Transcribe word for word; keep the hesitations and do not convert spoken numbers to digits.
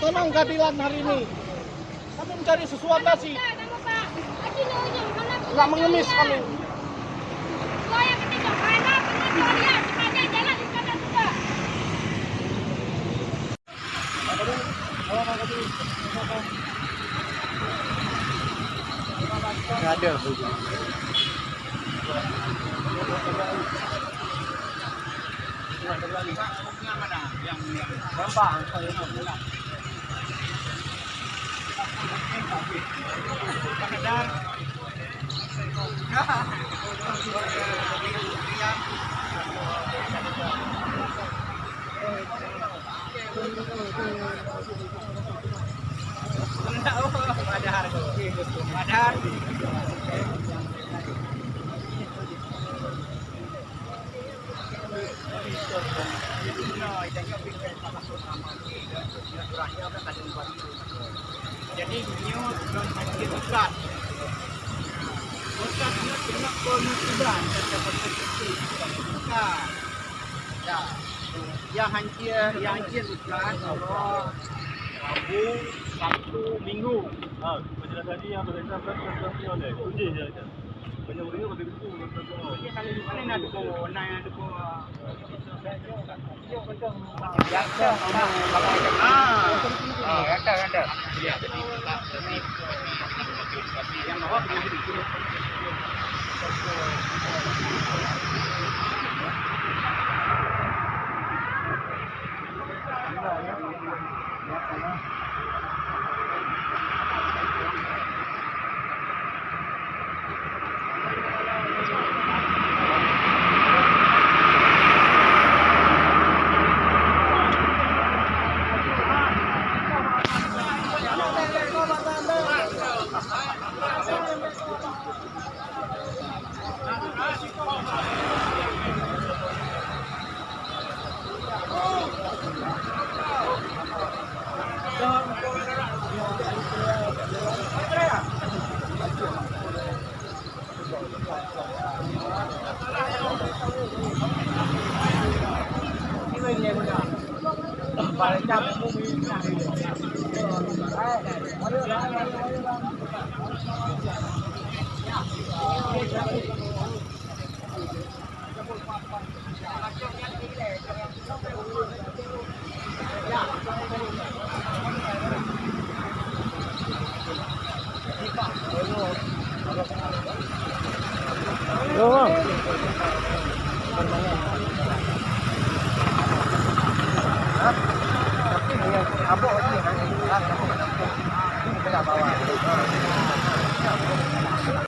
Tolong keadilan hari ini. Kami mencari sesuap nasi. Nggak mengemis kami. Nggak ada. Jadi, nyoe bukan hanya tugas. Tugas nyoe cuma pemusuhan dan konstitusi. Bukan. Ya. Yang hancur, yang hancur bukan Allah. Rabu, Sabtu, Minggu. Ha, penjelasan ni yang berkaitan dengan konstitusi oleh. Kunci je.